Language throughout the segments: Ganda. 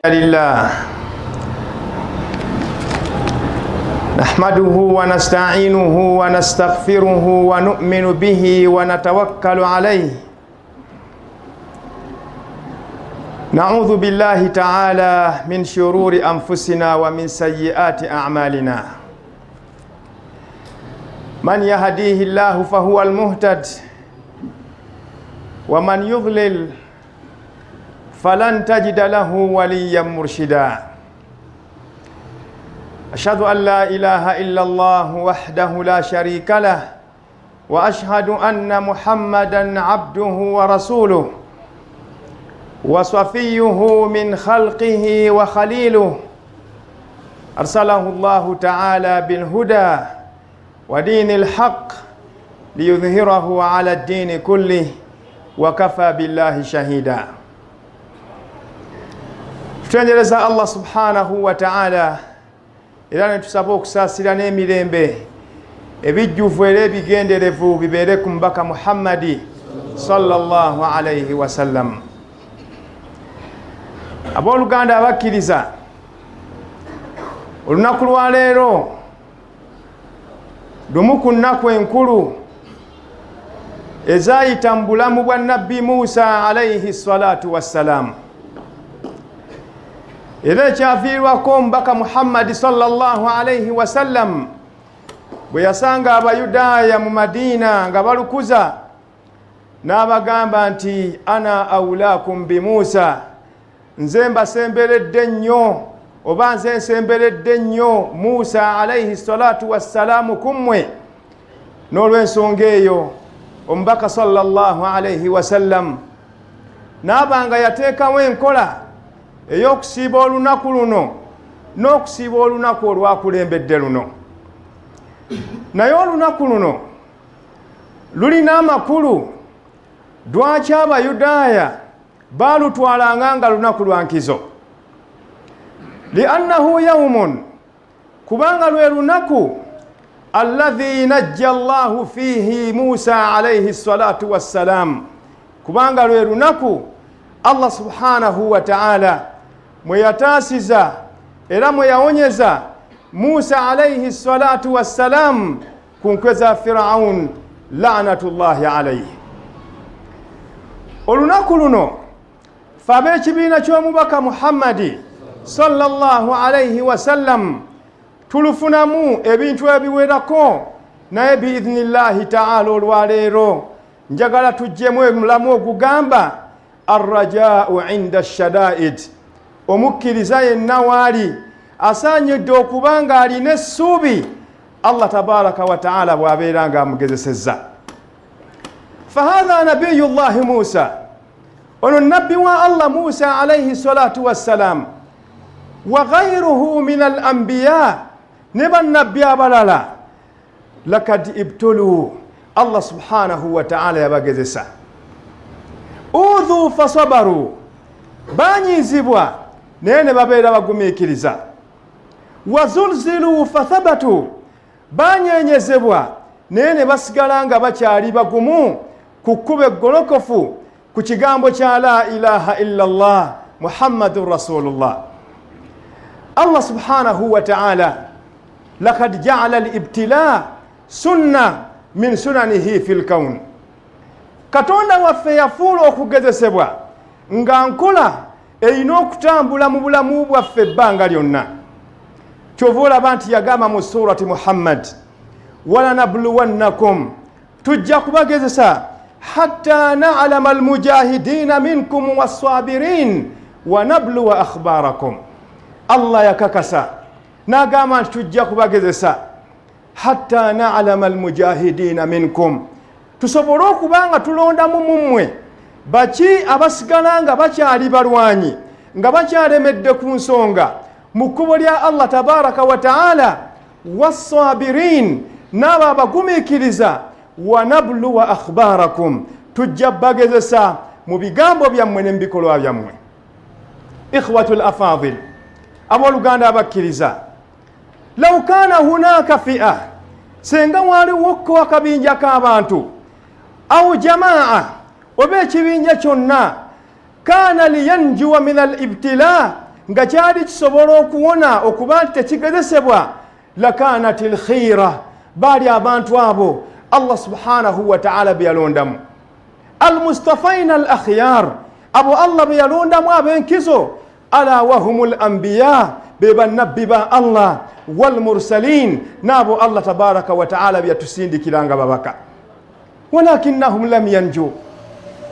لله نحمده ونستعينه ونستغفره ونؤمن به ونتوكل عليه. نعوذ بالله تعالى من شرور أنفسنا ومن سيئات أعمالنا. من يهديه الله فهو المهتد، ومن يضلل فلن تجد له وليا مرشدا. أشهد أن لا إله إلا الله وحده لا شريك له، وأشهد أن محمدا عبده ورسوله وصفيه من خلقه وخليله، أرسله الله تعالى بالهدى ودين الحق ليظهره على الدين كله، وكفى بالله شهيدا. Tutendereza Allah subhanahu wa ta'ala era ne tusaba okusaasira n'emirembe ebijjuvu era ebigenderevu bibeere ku mubaka Muhammadi sallallahu alaihi wasallam. Abooluganda abakkiriza, olunaku lwa leero lumu ku nnaku enkulu ezaayita mu bulamu bwa Nabbi Musa alaihi salatu wassalam, era ekyaviirwako omubaka Muhammadi sallallahu alaihi wasallam bwe yasanga Abayudaaya mu Madiina nga balukuza, n'abagamba nti ana aulaakum bi Musa, nze mbasemberedde nnyo oba nze nsemberedde nnyo Musa alaihi salatu wassalaamu ku mmwe. N'olw'ensonga eyo omubaka sallallahu alaihi wasallam n'aba nga yateekawo enkola ey'okusiiba olunaku luno n'okusiiba olunaku olwakulembedde luno. Naye olunaku luno lulina amakulu. Lwaki Abayudaaya baalutwalanga nga lunaku lwa nkizo? Liannahu yaumun, kubanga lwe lunaku alladhi najja Allahu fihi Musa alaihi salatu wassalam, kubanga lwe lunaku Allah subhanahu wa ta'ala mwe yataasiza era mwe yawonyeza Musa alaihi salatu wassalam ku nkwe za Firaun lanatullahi alaihi. Olunaku luno fe ab'ekibiina ky'omubaka Muhammadi sallallahu alaihi wasallam tulufunamu ebintu ebiwerako, naye biidhnillahi taala olwaleero njagala tuggyemu omulamu ogugamba arrajau inda shadaid. Omukkiriza yenna waali asaanyidde okuba nga alina essuubi Allah tabaraka wa taala bw'abeera nga amugezesezza. Fahatha nabiyullahi Musa, ono nabbi wa Allah Musa alaihi salatu wassalam, wa ghairuhu min al anbiya, ne bannabbi abalala, lakad ibtulu, Allah subhanahu wa taala yabagezesa. Udhu fasabaru, banyizibwa naye ne babeera bagumiikiriza. Wazulzilu fathabatu, banyenyezebwa naye ne basigala nga bakyali bagumu ku kkubo eggolokofu, ku kigambo kya la ilaha illa llah Muhammadun rasulullah. Allah subhanahu wa taala lakad jaala al ibtila sunna min sunanihi fi lkaun, Katonda waffe yafuula okugezesebwa nga nkola erina okutambula mu bulamu bwaffe ebbanga lyonna. Kyova olaba nti yagamba mu surati Muhammad, walanabluwannakum, tujja kubagezesa, hatta nalama almujahidina minkum wassabirin wanabluwa akhbarakum. Allah yakakasa n'agamba nti tujja kubagezesa hatta nalama almujahidina minkum, tusobole okuba nga tulondamu mummwe baki abasigala nga bakyali balwanyi, nga bakyalemedde ku nsonga mu kkubo lya Allah tabaraka wa taala, wassabirin, n'abo abagumiikiriza, wanabluwa akhbarakum, tujja bagezesa mu bigambo byammwe ne mu bikolwa byammwe. Ikhwatu l afadil, abooluganda abakkiriza, law kana hunaka fi'a, senga waliwoko akabinja k'abantu au jamaa, oba ekibinja kyonna, kana liyanjuwa min al ibtila, Nga kyali kisobola okuwona okuba nti tekigezesebwa, lakanat lkhiira, baali abantu abo Allah subhanahu wataala be yalondamu, almustafaina al akhyar, abo Allah be yalondamu ab'enkizo, ala wahum l ambiya, be bannabbi ba Allah, walmursalin, n'abo Allah tabaraka wataala byeyatusindikiranga babaka. Walakinnahum lam yanju,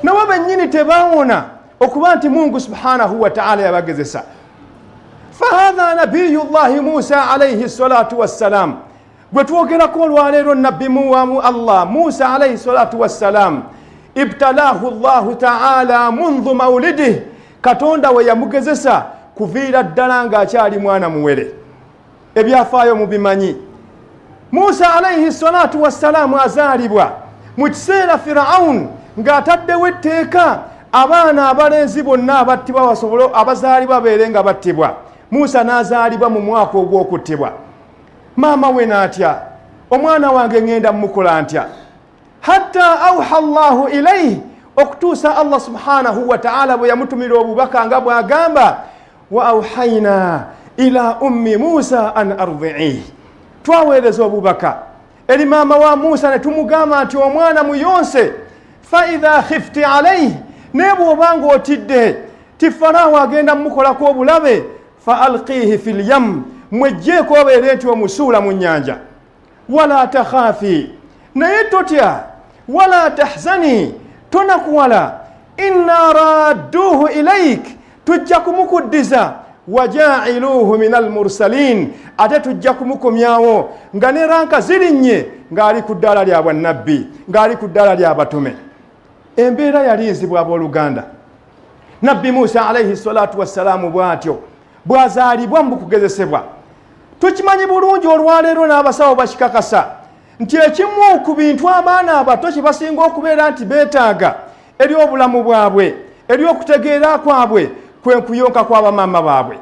nabo bennyini tebawona okuba nti Mungu subhanahu wataala yabagezesa. Fahatha nabiyu llahi Musa alaihi salatu wassalam, gwe twogerako olwaleero, nabbi muwamu Allah Musa alaihi salatu wassalam, ibtalahu llahu taala mundhu maulidih, Katonda we yamugezesa kuviira ddala ng'akyali mwana muwere. Ebyafaayo mubimanyi. Musa alaihi salatu wassalaamu azaalibwa mu kiseera Firaun ng'ataddewo etteeka, abaana abalenzi bonna abattibwa, basobole abazaalibwa beere nga battibwa. Musa n'azaalibwa mu mwaka ogw'okuttibwa. Maama we n'atya, omwana wange ŋŋenda mumukola ntya? Hatta auha llahu ilaihi, okutuusa Allah subhanahu wataala bwe yamutumira obubaka, nga bw'agamba: wa auhaina ila ummi Musa an ardiih, twaweereza obubaka eri maama wa Musa ne tumugamba nti omwana muyonse, faidha khifti alaihi, naye bw'oba nga otidde ti Faraawo agenda mumukolako obulabe, fa alqiihi fi lyam, mwejjeeko obeere nti omusuula mu nnyanja, wala takhafi, naye totya, wala tahzani, tonakuwala, inna radduuhu ilaik, tujja kumukuddiza, wajailuuhu min almursalin, ate tujja kumukomyawo nga ne ranka zirinnye, ng'ali ku ddaala lya bwannabbi, ng'ali ku ddaala ly'abatume. Embeera yali nzibu, abooluganda. Nabbi Musa alaihi salatu wassalaamu bw'atyo bw'azaalibwa mu kugezesebwa. Tukimanyi bulungi olwaleero, n'abasawo bakikakasa nti ekimu ku bintu abaana abato kye basinga okubeera nti beetaaga eri obulamu bwabwe, eri okutegeera kwabwe, kwe nkuyonka kw'abamaama baabwe.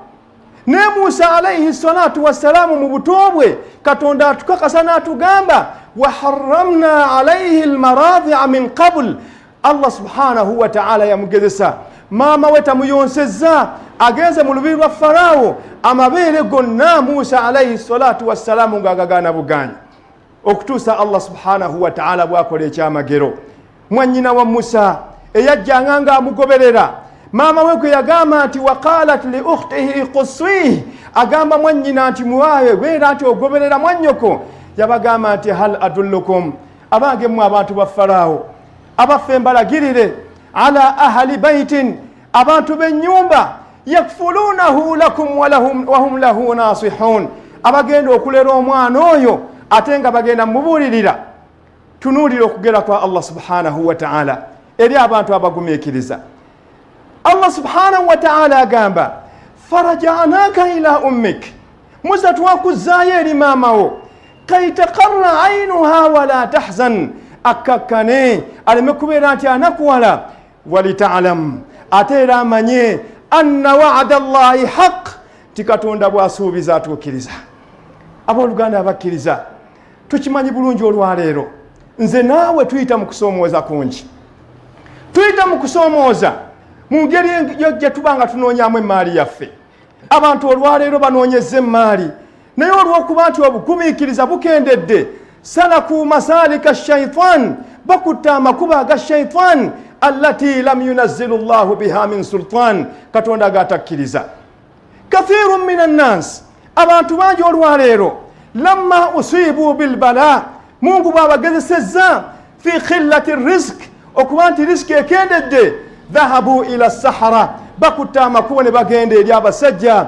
Naye Musa alaihi salatu wassalaamu mu buto bwe, Katonda atukakasa n'atugamba: waharamna alaihi lmaradia min qabul. Allah subhanahu wataala yamugezesa, maama we tamuyonsezza, agenze mu lubiri lwa Faraawo, amabeere gonna Musa alaihi salatu wassalaamu ng'agagaana buganyi, okutuusa Allah subhanahu wataala bwakola ekyamagero. Mwanyina wa Musa eyajjanga ng'amugoberera, maama we gwe yagamba nti waqalat li ukhtihi quswih, agamba mwanyina nti muwawe beera nti ogoberera mwannyoko, yabagamba nti hal adullukum, abange mmwe abantu ba Faraawo, abaffe mbalagirire, ala ahali baitin, abantu b'ennyumba, yakfulunahu lakum wahum lahu nasihun, abagenda okulera omwana oyo ate nga bagenda mubuulirira. Tunuulira okugera kwa Allah subhanahu wataala eri abantu abagumiikiriza. Allah subhanahu wataala agamba: farajanaka ila ummik, Musa twakuzaayo eri maamawo, kai taqarra ainuha wala tahzan, akkakkane aleme kubeera nti anakuwala, walitalam, ate era amanye, anna wada llahi haq, nti Katonda bw'asuubiza atuukiriza. Abooluganda abakkiriza, tukimanyi bulungi olwaleero nze naawe tuyita mu kusoomooza kungi. Tuyita mu kusoomooza mu ngeri gye tuba nga tunoonyamu emaali yaffe. Abantu olwaleero banoonyeza emaali, naye olw'okuba nti obugumiikiriza bukendedde, salaku masalika shaitan, bakutta amakubo aga shaitan, allati lam yunazzilu llahu biha min sultan, Katonda gatakkiriza. Kathiru min annansi, abantu bangi olwaleero, lamma usibu bilbala, Mungu bw'abagezesezza, fi khillati risk, okuba nti risiki ekendedde, dhahabu ila sahara, bakutta amakubo ne bagenda eri abasajja,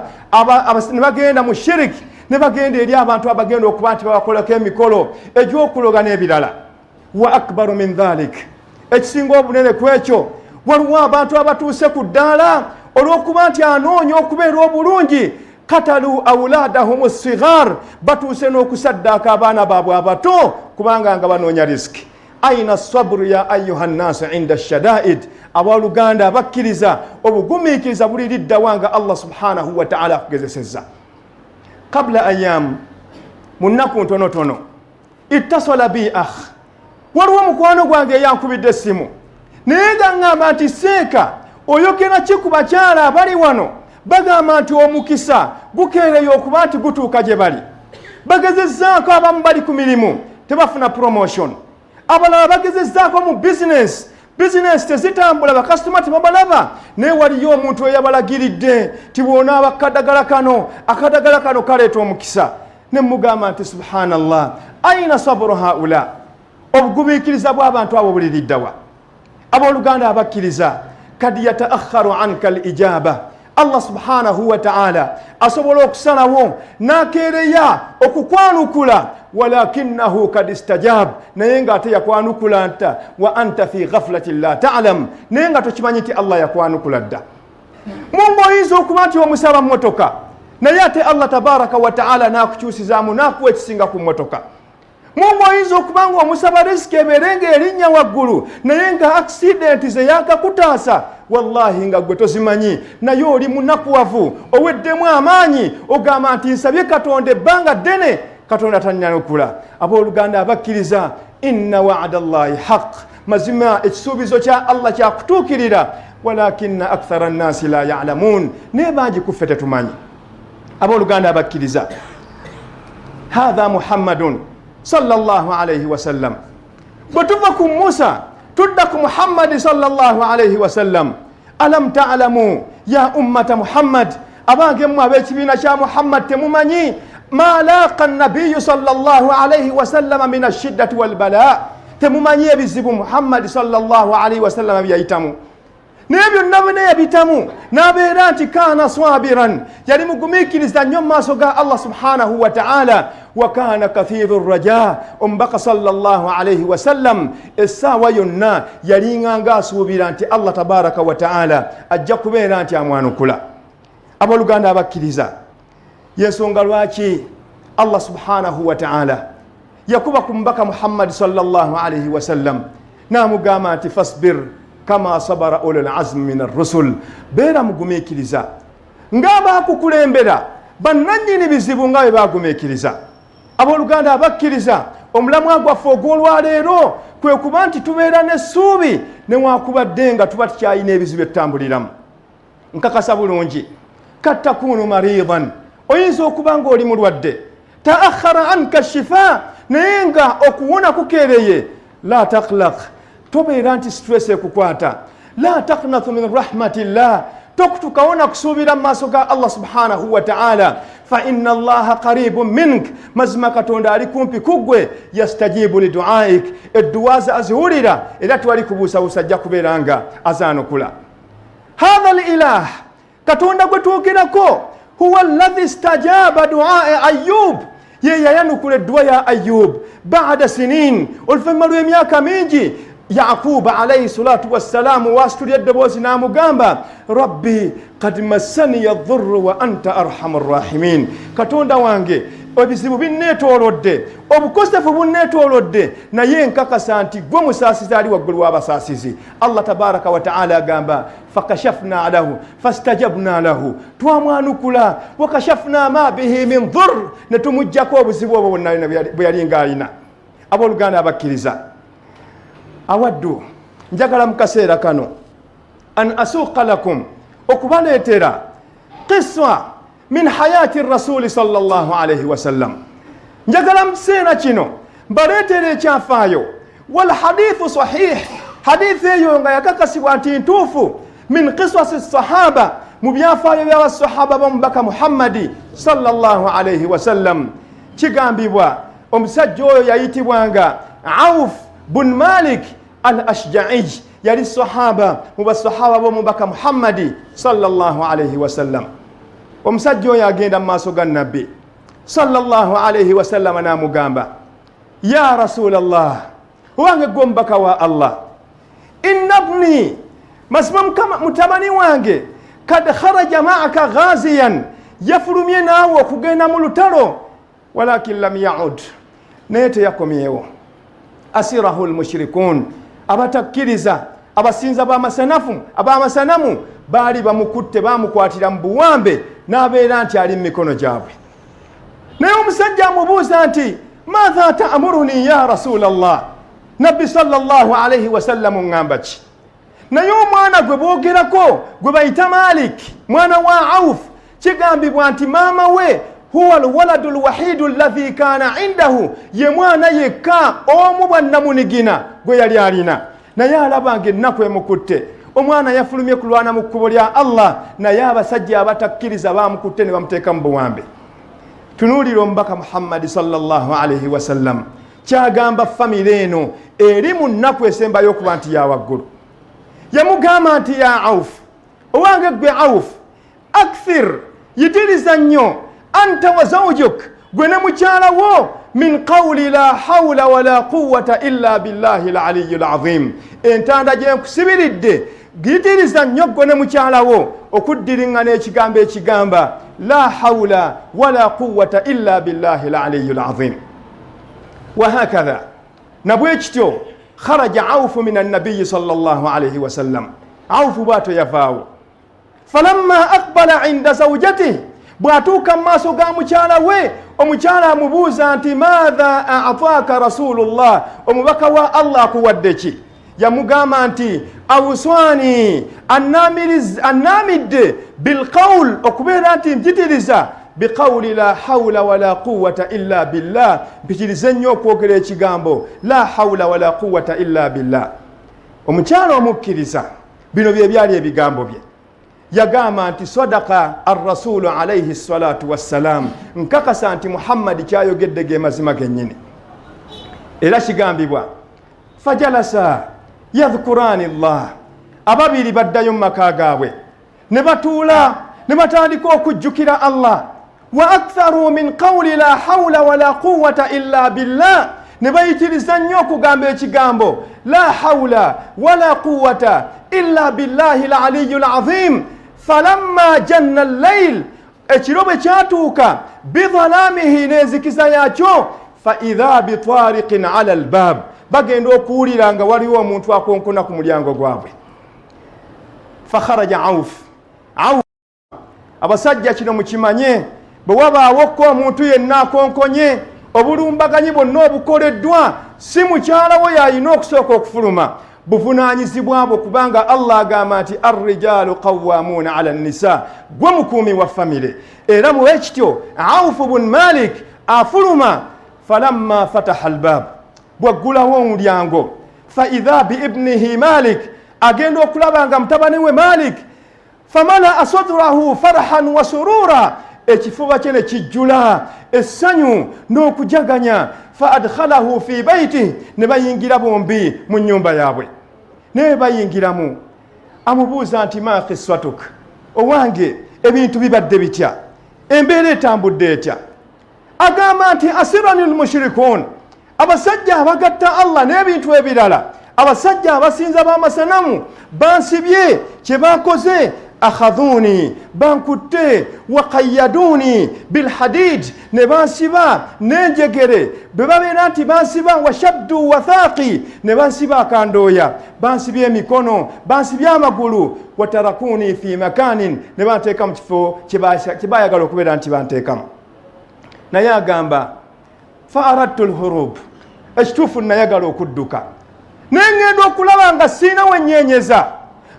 ne bagenda mu shiriki, ne bagenda eri abantu abagenda okuba nti babakolako emikolo egy'okuloga n'ebirala. Wa akbaru min dhalik, ekisinga obunene ku ekyo, waliwo abantu abatuuse ku ddaala olw'okuba nti anoonya okubeera obulungi, katalu auladahum sigar, batuuse n'okusaddaaka abaana baabwe abato kubanga nga banoonya risiki. Aina saburu ya ayuha nnaasu inda shadaid? Abooluganda abakkiriza, obugumiikiriza buli liddawa nga Allah subhanahu wataala akugezesezza? Qabula ayamu, mu nnaku ntonotono, ittasala bi akh, waliwo mukwano gwange eyankubidde essimu, naye nga ŋŋamba nti, seeka oyogera ki ku bakyala abali wano Bagamba nti omukisa gukeereyo okuba nti gutuuka gye bali. Bagezezzaako, abamu bali ku mirimu tebafuna promotion, abalala bagezezzaako mu bizinesi, bizinesi tezitambula, bakasitoma tebabalaba. Naye waliyo omuntu eyabalagiridde ti bw'onaaba akadagala kano, akadagala kano kaleeta omukisa. Ne mugamba nti subhanallah, aina saburu haula, obugumiikiriza bw'abantu abo buliriddawa? Abooluganda abakkiriza, kad yataakharu anka al ijaba, Allah subhanahu wataala asobola okusalawo n'akeereya okukwanukula, walakinahu kad istajab, naye ng'ate yakwanukula nta wa anta fi ghaflatin la talam, naye nga tokimanyi nti Allah yakwanukula dda. Mungu oyinza okuba nti omusaba mmotoka, naye ate Allah tabaraka wataala n'akukyusizaamu n'akuwa ekisinga ku mmotoka. Mungu oyinza okuba nga omusaba risiki ebeere nga erinnya waggulu, naye nga akisidenti ze yakakutaasa, wallahi nga gwe tozimanyi, naye oli munakuwavu, oweddemu amaanyi, ogamba nti nsabye Katonda ebbanga ddene, Katonda tannyanukula. Abooluganda abakkiriza, inna waada llahi haq, mazima ekisuubizo kya Allah kyakutuukirira, walakina akthara nnasi la yalamuun, naye bangi kuffe tetumanyi. Abooluganda abakkiriza, hatha Muhammadun sallallahu alaihi wasallam. Bwe tuva ku Musa tudda ku Muhammadi sallallahu alaihi wasallam. Alam talamu ya ummata Muhammad, abange mmwe ab'ekibiina kya Muhammad, temumanyi ma laqa nabiyu sallallahu alaihi wasallama min ashiddati walbala? Temumanyi ebizibu Muhammadi sallallahu alaihi wasallama byeyayitamu? Naye byonna bina yabitamu n'abeera nti kaana swabiran, yali mugumiikiriza nnyo mu maaso ga Allah subhanahu wa taala. Wa kaana kathiru raja, omubaka sallallahu alaihi wasallam essaawa yonna yalinga nga asuubira nti Allah tabaraka wa taala ajja kubeera nti amwanukula. Abooluganda abakkiriza, yensonga lwaki Allah subhanahu wa taala yakuba ku mubaka Muhammadi sallallahu alaihi wasallam n'amugamba nti fasbir kama sabara ulul azmi min arrusul, beera mugumiikiriza ng'abaakukulembera bannannyini bizibu nga bwe bagumiikiriza. Abooluganda abakkiriza, omulamwa gwaffe ogw'olwaleero kwe kuba nti tubeera n'essuubi newaakubadde nga tuba tukyalina ebizibu bye tutambuliramu. Nkakasa bulungi, katakunu maridan, oyinza okuba ng'oli mulwadde, taakhara anka shifa, naye nga okuwona kukeereye. La taklak, tobeera nti stress ekukwata. La taknatu min rahmatillah, tokutukawo na kusuubira mu maaso ga Allah subhanahu wa taala. Fa inna allaha qaribun mink, mazima Katonda ali kumpi ku ggwe. Yastajibu liduaik, edduwa ze aziwulira, era twali kubuusabuusa ajja kubeera nga azaanukula. Hatha l ilah, Katonda gwe twogerako, huwa alladhi stajaba duaa Ayub, ye yayanukula edduwa ya Ayub bada sinin, oluvannyuma lw'emyaka mingi. Yaquba alaihi salatu wassalamu wasitulya eddoboozi n'amugamba rabbi kad massaniya dhurru wa anta arhamu rrahimin, Katonda wange, ebizibu binneetoolodde, obukosefu bunneetoolodde, naye nkakasa nti gwe musaasizi ali waggulu w'abasaasizi. Allah tabaraka wataala agamba fakashafna lahu fastajabna lahu, twamwanukula, wakashafna ma bihi min dhur, ne tumugjako obuzibu obwo bwonna bwe yali ng'alina. Abooluganda abakkiriza, awaddu njagala mu kaseera kano an asuuqa lakum, okubaleetera qissa min hayati rasuli sallallahu alaihi wasallam. Njagala mu kiseera kino mbaleetera ekyafaayo, walhadithu sahih, hadithi eyo nga yakakasibwa nti ntuufu, min qisasi sahaba, mu byafaayo by'abasahaba b'omubaka Muhammadi sallallahu alaihi wasallam. Kigambibwa omusajja oyo yayitibwanga Auf bun Malik al Ashjaiy, yali sahaba mu basahaba b'omubaka Muhammadi sallallahu alaihi wasallam. Omusajja oyo agenda mu maaso ga Nabbi sallallahu alaihi wasallama n'amugamba, ya rasulallah, owange gwe omubaka wa Allah, inna bni, mazima mutabani wange, kad kharaja maaka ghaziyan, yafulumye naawe okugenda mu lutalo, walakin lam yaud, naye teyakomyewo. Asirahu lmushrikun, abatakkiriza, abasinza b'amasanafu, ab'amasanamu baali bamukutte, bamukwatira mu buwambe n'abeera nti ali mu mikono gyabwe. Naye omusajja amubuuza nti maatha taamuruni ya rasulallah, Nabbi sallallahu alaihi wasallam, ŋŋamba ki? Naye omwana gwe boogerako gwe bayita Malik, mwana wa Auf, kigambibwa nti maama we huwa alwaladu lwahidu llahi kana indahu, ye mwana yekka omu bwannamunigina gwe yali alina. Naye alaba nga ennaku emukutte, omwana yafulumye kulwana mu kkubo lya Allah, naye abasajja abatakkiriza bamukutte ne bamuteeka mu buwambe. Tunuulira omubaka Muhammadi sallallahu alaihi wasallam kyagamba famire eno eri mu nnaku esembayo okuba nti yawaggulu. Yamugamba nti ya Auf, owange gwe Auf, akthir, yitiriza nnyo, anta wa zawjuk, gwe ne mukyala wo, min qawli la hawla wala quwata illa billahi laliyi lazim. Entanda gye nkusibiridde, yitiriza nnyo gwe ne mukyala wo okuddiriŋŋana ekigambo ekigamba la hawla wala quwata illa billahi laliyi lazim. Wahakatha, nabwe kityo kharaja Aufu min annabiyi salllah alaihi wasallam. Aufu bwatyo yavaawo. Falamma aqbala inda zaujatih, bw'atuuka mu maaso ga mukyala we, omukyala amubuuza nti maatha ataaka rasulullah, omubaka wa Allah akuwadde ki? Yamugamba nti awuswani, annaamidde bilqaul, okubeera nti mpitiriza biqawuli la hawula wala quwata illa billah, mpitirize nnyo okwogera ekigambo la hawula wala quwata illa billah. Omukyala omukkiriza, bino bye byali ebigambo bye yagamba nti sadaka arrasulu alaihi salatu wassalam, nkakasa nti Muhammadi kyayogedde ge mazima gennyini. Era kigambibwa fajalasa yadhkurani llah, ababiri baddayo mu maka gaabwe ne batuula ne batandika okujjukira Allah. Wa aktharu min qawli la hawla wala quwata illa billah, ne bayitiriza nnyo okugamba ekigambo la hawla wala quwata illa billahi laliyu lazim. Falamma janna llail, ekiro bwe kyatuuka, bidhalamihi, n'enzikiza yakyo, faidha bitariqin ala albab, bagenda okuwulira nga waliwo omuntu akonkona ku mulyango gwabwe. Fakharaja Auf. Auf, abasajja kino mukimanye, bwe wabaawokko omuntu yenna akonkonye, obulumbaganyi bwonna obukoleddwa, si mukyala wo yalina okusooka okufuluma, buvunaanyizibwa bwo, kubanga Allah agamba nti arrijaalu qawamuuna ala nnisa, gwe mukuumi wa famire. Era muwe kityo Aufu bun Malik afuluma. Falamma fataha albab, bwaggulawo omulyango, faidha biibnihi Malik, agenda okulaba nga mutabani we Malik. Famalaa sadrahu farahan wa surura, ekifuba kye ne kijjula essanyu n'okujaganya. Fa adkhalahu fi baitih, ne bayingira bombi mu nnyumba yaabwe. Naye bayingiramu, amubuuza nti ma qissatuk, owange ebintu bibadde bitya, embeera etambudde etya? Agamba nti asirani lmushrikun, abasajja abagatta Allah n'ebintu ebirala, abasajja abasinza b'amasanamu bansibye, kye bakoze akhadhuni, bankutte, waqayaduuni bilhadid, ne bansiba n'enjegere, bwe babeera nti bansiba, washaddu wathaaqi, ne bansiba akandooya, bansibye emikono, bansibye amagulu, watarakuni fi makanin, ne banteeka mu kifo kye bayagala okubeera nti banteekamu. Naye agamba fa aradtu lhurub, ekituufu nayagala okudduka, naye ŋŋenda okulaba nga siina wennyeenyeza,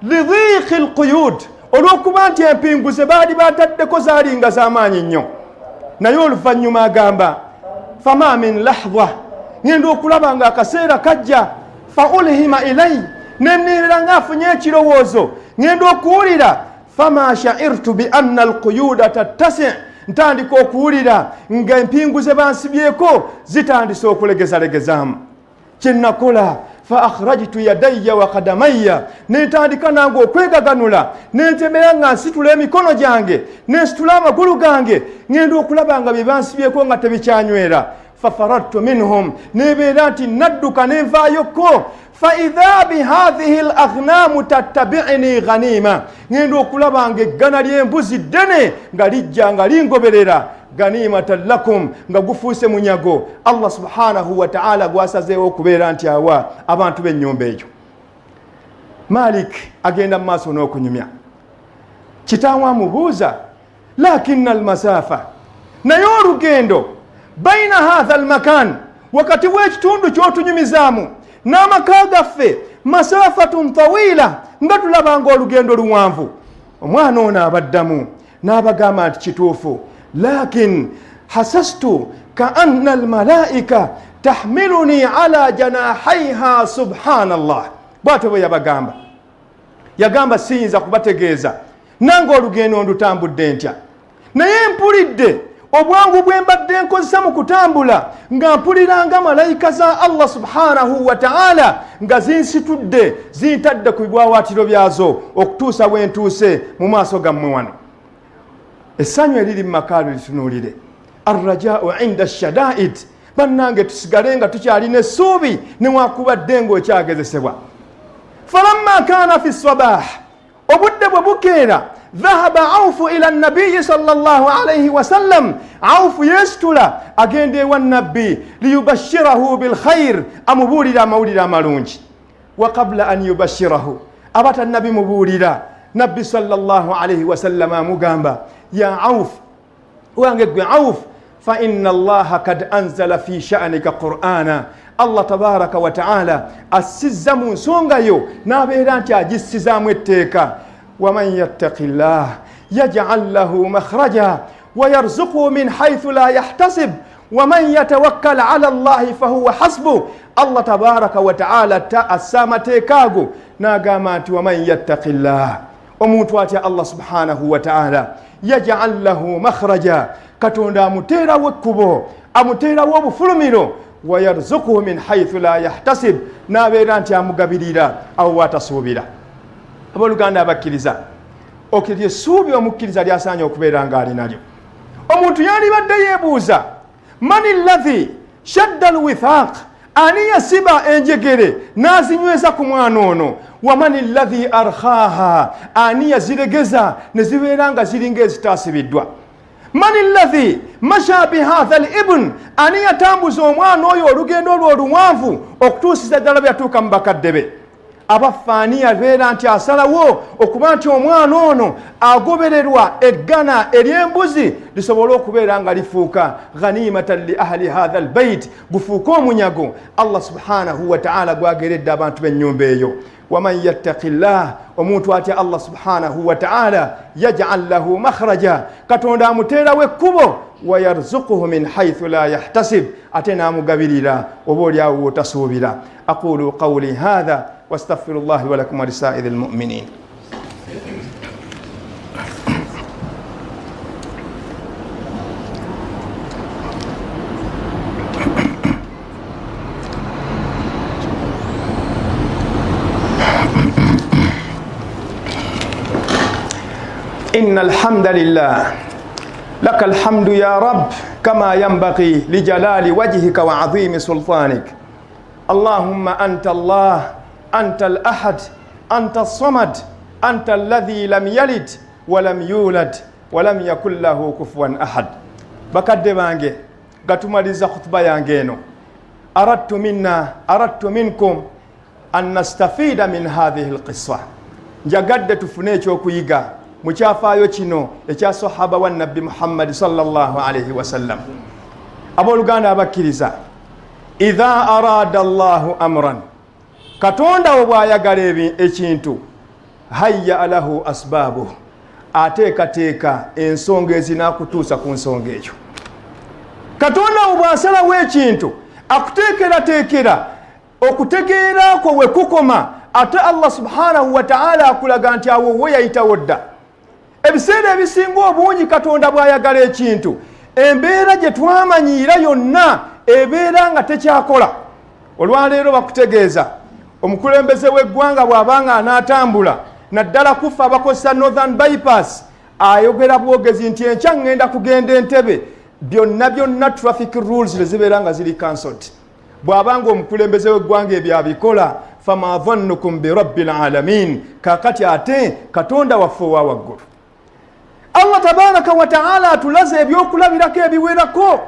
lidhiiki lquyud, olw'okuba nti empingu ze baali bataddeko zaali nga z'amaanyi nnyo. Naye oluvannyuma agamba fama min lahdha, ŋŋenda okulaba nga akaseera kajja, fa ulhima ilai, nenneerera ng'afunye ekirowoozo, ŋŋenda okuwulira fama shairtu bi anna alquyuda tattasi, ntandika okuwulira nga empingu ze bansibyeko zitandise okulegezalegezaamu. Kyenakola fa akhrajtu yadayya wa kadamayya, nentandika nange okwegaganula, nentemera nga nsitula emikono gyange, nensitula amagulu gange, ŋenda okulaba nga bye bansibyeko nga tebikyanywera. Fafaradtu minhum, nebeera nti nadduka nenvaayokko. Faidha bihadhihi l aghnaamu tattabiini ghanima, ŋenda okulaba nga eggana ly'embuzi ddene nga lijja nga lingoberera, ganimatan lakum, nga gufuuse munyago Allah subhanahu wataala gwasazeewo okubeera nti awa abantu b'ennyumba eyo. Malik agenda mu maaso n'okunyumya, kitaawe amubuuza lakina almasafa, naye olugendo baina hatha almakan, wakati w'ekitundu ky'otunyumizaamu n'amaka gaffe, Masafatun tawila, nga tulabanga olugendo luwanvu. Omwana ono abaddamu n'abagamba nti kituufu, lakin hasastu kaanna almalaika tahmiluni ala janahaiha. Subhanallah, bwatyo bwe yabagamba. Yagamba, siyinza kubategeeza nange olugendo ndutambudde ntya, naye mpulidde obwangu bwe mbadde nkozesa mu kutambula nga mpulira nga malayika za Allah subhanahu wa taala nga zinsitudde zintadde ku bibwawaatiro byazo okutuusa bwe ntuuse mu maaso gammwe wano. Essanyu eriri mu makaalo litunuulire. Arrajau inda shadaid, bannange tusigale nga tukyalina essuubi newakubadde ng'okyagezesebwa. Falamma kaana fi sabah, obudde bwe bukeera, dhahaba Aufu ila nabiyi sallallahu alaihi wasallam, Aufu yeesitula agenda ewa Nabbi, liyubashirahu bilkhair, amubuulira amawulire amalungi. Wa qabula an yubashirahu, aba tannabimubuulira, Nabbi sallallahu alaihi wasallam amugamba, ya Auf, wange gwe Auf, fa inna Allaha kad anzala fi sha'nika qur'ana, Allah tabaraka wa taala assizza mu nsonga yo n'abeera nti agissizaamu etteeka. Waman yattaqi llah yaj'al lahu makhraja wayarzuqhu min haythu la yahtasib waman yatawakkal ala llahi fahuwa hasbu. Allah tabaraka wa taala assa amateeka ago n'agamba nti waman yattaqi llah, omuntu atya Allah subhanahu wa taala, yaj'al lahu makhraja, Katonda amuteerawo ekkubo, amuteerawo obufulumiro, wayarzukuhu min haythu la yahtasib, n'abeera nti amugabirira awo waatasuubira. Abooluganda abakkiriza, okiryo essuubi omukkiriza lyasaanye okubeera ng'alinalyo. Omuntu yandibadde yeebuuza, mani llahi shadda alwithaq, ani yasiba enjegere n'azinyweza ku mwana ono? Wamani llahi arkhaha, ani yaziregeza ne zibeera nga ziringa ezitaasibiddwa? Mani llahi masha bihatha libun, ani yatambuza omwana oyo olugendo olwo oluwanvu okutuusiza ddala bwe yatuuka mu bakadde be? Abaffe, ani yabeera nti asalawo okuba nti omwana ono agobererwa eggana ery'embuzi lisobole okubeera nga lifuuka ghanimatan li ahli hatha albait, gufuuke omunyago Allah subhanahu wataala gwageredde abantu b'ennyumba eyo? Waman yattaqi llah, omuntu atya Allah subhanahu wataala, yajal lahu makhraja, Katonda amuteerawo ekkubo, wayarzukuhu min haythu la yahtasib, ate n'amugabirira oba oliawo wotasuubira. Aqulu qawli hatha wastaghfiru llahi walakum walisairi lmuminin. إن الحمد لله، لك الحمد يا رب كما ينبغي لجلال وجهك وعظيم سلطانك. اللهم أنت الله، أنت الأحد، أنت الصمد، أنت الذي لم يلد ولم يولد ولم يكن له كفوا أحد. Bakadde bange, gatumaliriza khutuba yange eno, aradtu minna, aradtu minkum an nastafida min hathihi lqissa, njagadde tufune ekyokuyiga mu kyafaayo kino ekya sahaba wa Nabbi Muhammadi sallallahu alaihi wasallam. Abooluganda abakkiriza, idha arada llahu amran, Katonda wo bw'ayagala ekintu, hayya lahu asbaabuh, ateekateeka ensonga ezinakutuusa ku nsonga eyo. Katonda wo bw'asalawo ekintu, akuteekerateekera. Okutegeera kwo we kukoma, ate Allah subhanahu wataala akulaga nti awo we yayitawo dda. Ebiseera ebisinga obungi Katonda bw'ayagala ekintu, embeera gye twamanyiira yonna ebeera nga tekyakola. Olwaleero bakutegeeza omukulembeze w'eggwanga bw'aba nga anaatambula, naddala kufa abakozesa Northern Bypass, ayogera bwogezi nti enkya ŋŋenda kugenda Entebe, byonna byonna traffic rules ne zibeera nga ziri cancelled. Bw'aba nga omukulembeze w'eggwanga ebyo abikola, fama dhannukum birabbi lalamin, kakati ate Katonda waffe owa waggulu Allah tabaraka wataala atulaze ebyokulabirako ebiwerako.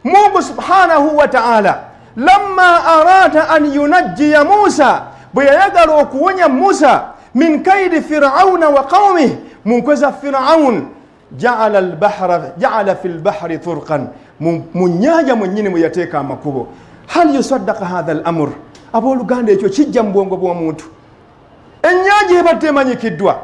Mungu subhanahu wataala lamma arada an yunajjiya Musa, bwe yayagala okuwonya Musa min kaidi Firauna wa qaumih, mu nkwe za Firaun, jaala fi lbahri turqan, mu nyanja mwennyini mwe yateeka amakubo. Hal yusaddaka hatha al amur? Abooluganda, ekyo kijja mu bwongo bw'omuntu. Ennyanja ebadde emanyikiddwa,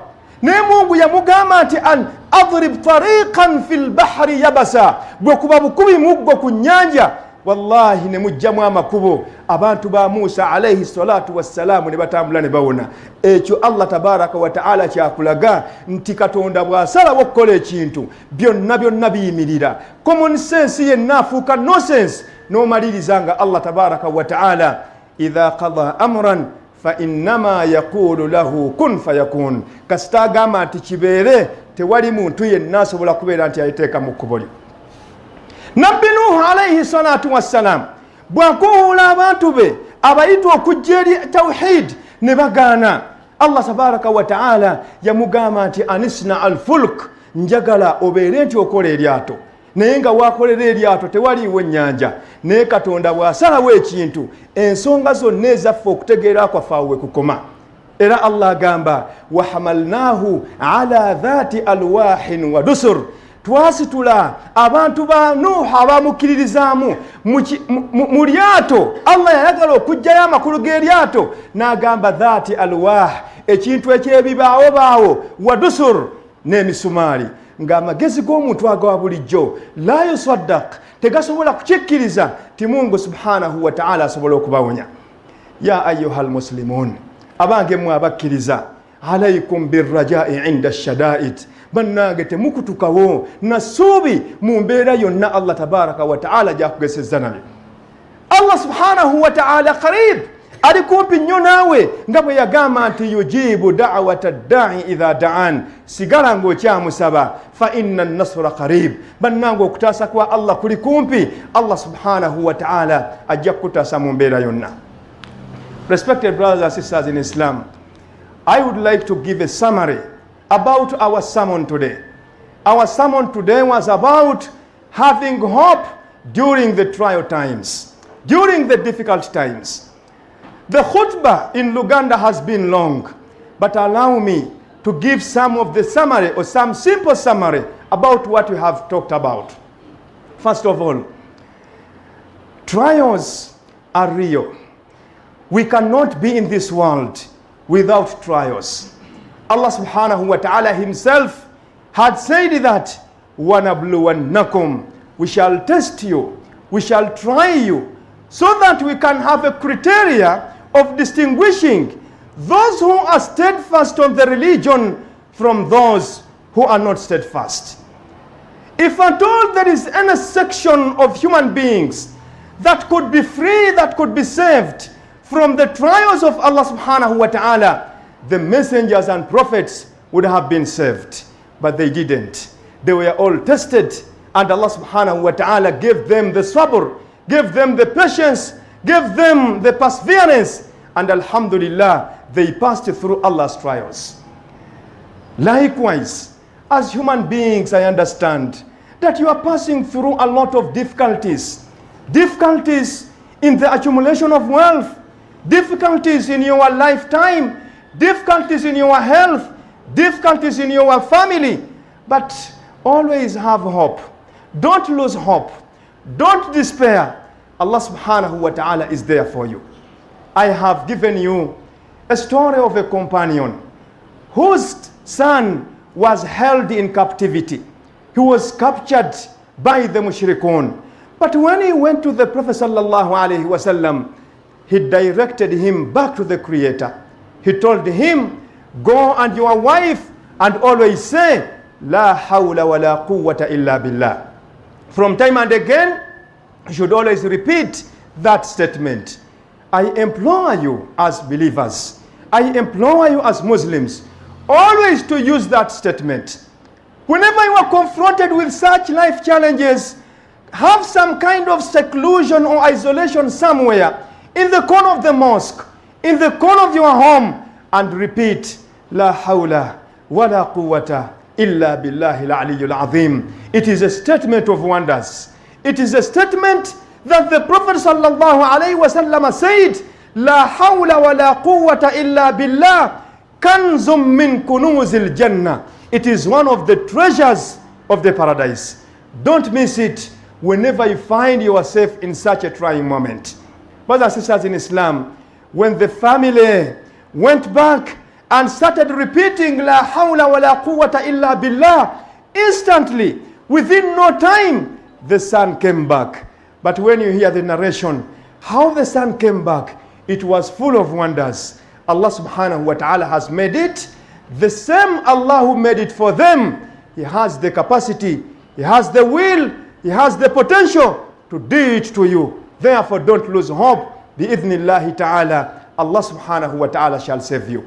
naye Mungu yamugamba nti an adrib tariqan fi lbahari yabasa, gwe kuba bukubi muggo ku nnyanja. Wallahi ne mujjamu amakubo, abantu ba Musa alaihi salatu wassalaamu ne batambula ne bawona. Ekyo Allah tabaraka wataala kyakulaga nti Katonda bw'asalawo okukola ekintu, byonna byonna biyimirira. Common sense yenna afuuka nonsense, n'omaliriza nga Allah tabaraka wataala idha qada amran fa innama yaqulu lahu kun fayakun. Kasita agamba nti kibeere, tewali muntu yenna asobola kubeera nti ayiteeka mu kkubo lyo. Nabbi Nuhu alaihi salatu wassalam bw'akoowoola abantu be abayita okujja eri tawhid ne bagaana, Allah tabaraka wataala yamugamba nti anisna al fulk, njagala obeere nti okola eryato. Naye nga wakolera eryato tewaliiwo ennyanja. Naye Katonda bw'asalawo ekintu, ensonga zonna ezaffe okutegeera kwaffe awo we kukoma. Era Allah agamba wahamalnahu ala dhati alwahin wa dusur, twasitula abantu ba Nuuhu abamukkiririzaamu mu lyato. Allah yayagala okuggyayo amakulu g'eryato n'agamba dhati alwah, ekintu eky'ebibaawobaawo, wa dusur, n'emisumaali, ng'amagezi g'omuntu aga bulijjo la yusaddaq, tegasobola kukikkiriza ti Mungu subhanahu wataala asobola okubawonya. Ya ayuha almuslimun, abange mmwe abakkiriza, alaikum birrajai inda shadaid, bannange temukutukawo na ssuubi mu mbeera yonna Allah tabaraka wataala gyakugesezza nayo. Allah subhanahu wataala qarib, ali kumpi nnyo naawe, nga bwe yagamba nti yujibu dawata ddai idha daan. Sigala ng'okyamusaba, fa inna nasura qarib. Bannange, okutaasa kwa Allah kuli kumpi. Allah subhanahu wataala ajja kukutaasa mu mbeera yonna. Respected brothers and sisters in Islam, I would like to give a summary about our sermon today. Our sermon today was about having hope during the trial times, during the difficult times. The khutbah in Luganda has been long, but allow me to give some of the summary or some simple summary about what we have talked about. First of all, trials are real. We cannot be in this world without trials. Allah subhanahu wa ta'ala himself had said that وَنَبْلُوَنَّكُمْ, we shall test you, we shall try you, so that we can have a criteria of distinguishing those who are steadfast on the religion from those who are not steadfast. If at all there is any section of human beings that could be free, that could be saved from the trials of Allah subhanahu wa ta'ala, the messengers and prophets would have been saved. But they didn't. They were all tested, and Allah subhanahu wa ta'ala gave them the sabr, gave them the patience, gave them the perseverance, and alhamdulillah, they passed through Allah's trials. Likewise, as human beings, I understand that you are passing through a lot of difficulties. Difficulties in the accumulation of wealth, difficulties in your lifetime, difficulties in your health, difficulties in your family. But always have hope. Don't lose hope. Don't despair. Allah subhanahu wa ta'ala is there for you. I have given you a story of a companion whose son was held in captivity. He was captured by the mushrikun. But when he went to the Prophet sallallahu alaihi wasallam, he directed him back to the Creator. He told him, go and your wife and always say, La hawla wa la quwwata illa billah. From time and again, you should always repeat that statement. I implore you as believers, I implore you as Muslims, always to use that statement. Whenever you are confronted with such life challenges, have some kind of seclusion or isolation somewhere in the corner of the mosque, in the corner of your home, and repeat, La hawla wa la quwwata illa billahi al-aliyyul azim. It is a statement of wonders. It is a statement that the Prophet sallallahu alayhi wasallam said, La hawla wa la quwwata illa billah, kanzum min kunuzil jannah. It is one of the treasures of the paradise. Don't miss it whenever you find yourself in such a trying moment. Brothers and sisters in Islam, When the family went back and started repeating La hawla wa la quwwata illa billah, instantly, within no time, the son came back. But when you hear the narration, how the son came back, it was full of wonders. Allah subhanahu wa ta'ala has made it. The same Allah who made it for them, He has the capacity, He has the will, He has the potential to do it to you. Therefore, don't lose hope. Bi-idhnillahi ta'ala, Allah subhanahu wa ta'ala shall save you.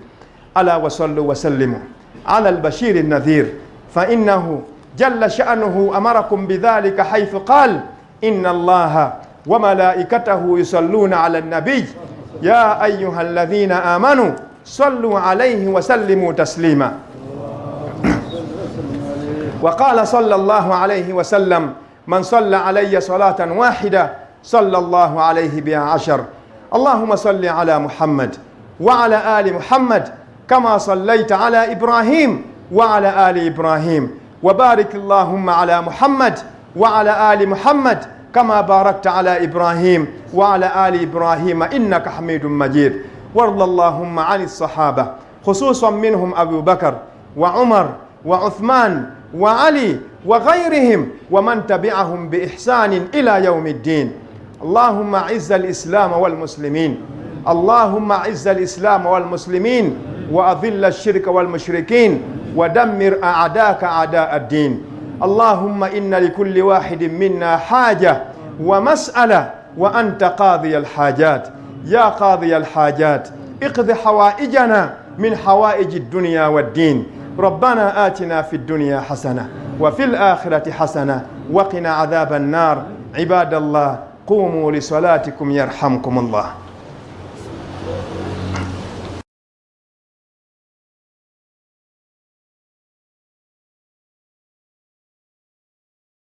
Ala wa sallu wa sallimu ala al-bashir al-nadhir, fa innahu jalla sha'nuhu amarakum bidhalika haythu qal inna Allaha wa malaikatahu yusalluna ala an-nabiy ya ayyuhalladhina amanu sallu alayhi wa sallimu taslima. Wa qala sallallahu alayhi wa sallam man salla alayya salatan wahida sallallahu alayhi biha ashar. Allahumma salli ala Muhammad wa ala ali Muhammad kama sallaita ala Ibrahim wa ala ali Ibrahim wa barik Allahumma ala Muhammad wa ala ali Muhammad kama barakta ala Ibrahim wa ala ali Ibrahim innaka Hamidum Majid. وارض اللهم عن الصحابة خصوصا منهم أبو بكر وعمر وعثمان وعلي وغيرهم ومن تبعهم بإحسان إلى يوم الدين. اللهم أعز الإسلام والمسلمين، اللهم أعز الإسلام والمسلمين، وأذل الشرك والمشركين، ودمر أعداءك أعداء الدين. اللهم إن لكل واحد منا حاجة ومسألة وأنت قاضي الحاجات، يا قاضي الحاجات اقض حوائجنا من حوائج الدنيا والدين. ربنا آتنا في الدنيا حسنة وفي الآخرة حسنة وقنا عذاب النار. عباد الله، قوموا لصلاتكم يرحمكم الله.